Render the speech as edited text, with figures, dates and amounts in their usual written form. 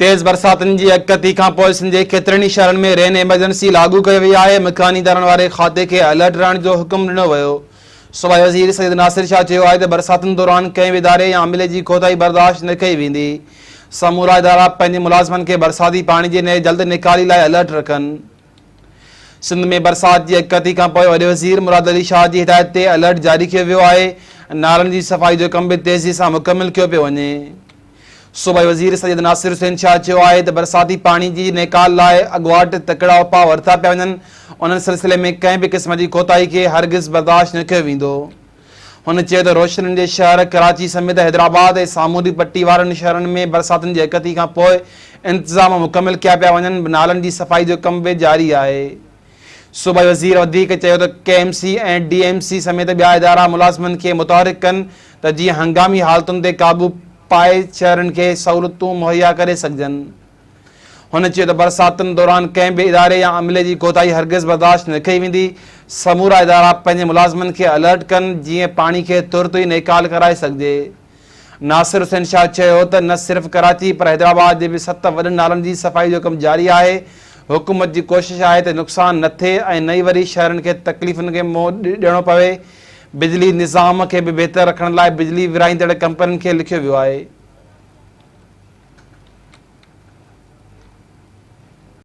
تيز برساتن جي اڳڪٿي کانپوء سنڌ جي ڪيترن ئي شهرن ۾ رين ايمرجنسي لاڳو ڪئي وئي آهي، مڪاني ادارن واري کاتي کي الرٽ رهڻ جو حڪم ڏنو ويو. صوبائي وزير سيد ناصر شاهه چيو آهي ته برساتن دوران ڪنهن به اداري يا عملي جي ڪوتاهي برداشت نه ڪئي ويندي، سمورا ادارا پنهنجي ملازمن کي برساتي پاڻي جي جلد نيڪالي لاء الرٽ رکن. سنڌ ۾ برسات جي اڳڪٿي کانپوء وڏي وزير مراد علي شاهه جي هدايت تي الرٽ جاري ڪيو ويو آهي، نالن جي صفائي جو ڪم به تيزي سان مڪمل ڪيو پيو وڃي. صوبائي وزير سيد ناصر حسين شاهه چيو آهي ته برساتي پاڻي جي نيڪال لاء اڳواٽ تڪڙا اپاء ورتا پيا وڃن، ان سلسلي ۾ ڪنهن به قسم جي ڪوتاهي کي هرگز برداشت نه ڪيو ويندو. هن چيو ته روشنين جي شهر ڪراچي سميت حيدرآباد ۽ سامونڊي پٽي وارن شهرن ۾ برساتن جي اڳڪٿي کان پوء انتظام مڪمل ڪيا پيا وڃن، نالن جي صفائي جو ڪم به جاري آهي. صوبائي وزير وڌيڪ چيو ته K M C ۽ D M C سميت ٻيا ادارا ملازمن کي متحرڪ ڪن ته جيئن هنگامي حالتن تي قابو پائي شهرين کي سهولتون مهيا ڪري سگهجن. هن چيو ته برساتن دوران ڪنهن به اداري يا عملي جي ڪوتاهي هرگز برداشت نه ڪئي ويندي، سمورا ادارا پنهنجي ملازمن کي الرٽ ڪن جيئن پاڻي کي ترت ئي نيڪال ڪرائي سگهجي. ناصر حسين شاهه چيو ته نه صرف ڪراچي پر حيدرآباد جي به ست وڏن نالن جي صفائي جو ڪم جاري آهي، حڪومت جي ڪوشش آهي ته نقصان نه ٿئي ۽ نه ئي وري شهرين کي تڪليفن کي منهن ڏيڻو پوي، بجلي نظام کي به بهتر رکڻ لاء بجلي ورهائيندڙ ڪمپنين کي لکيو ويو آهي.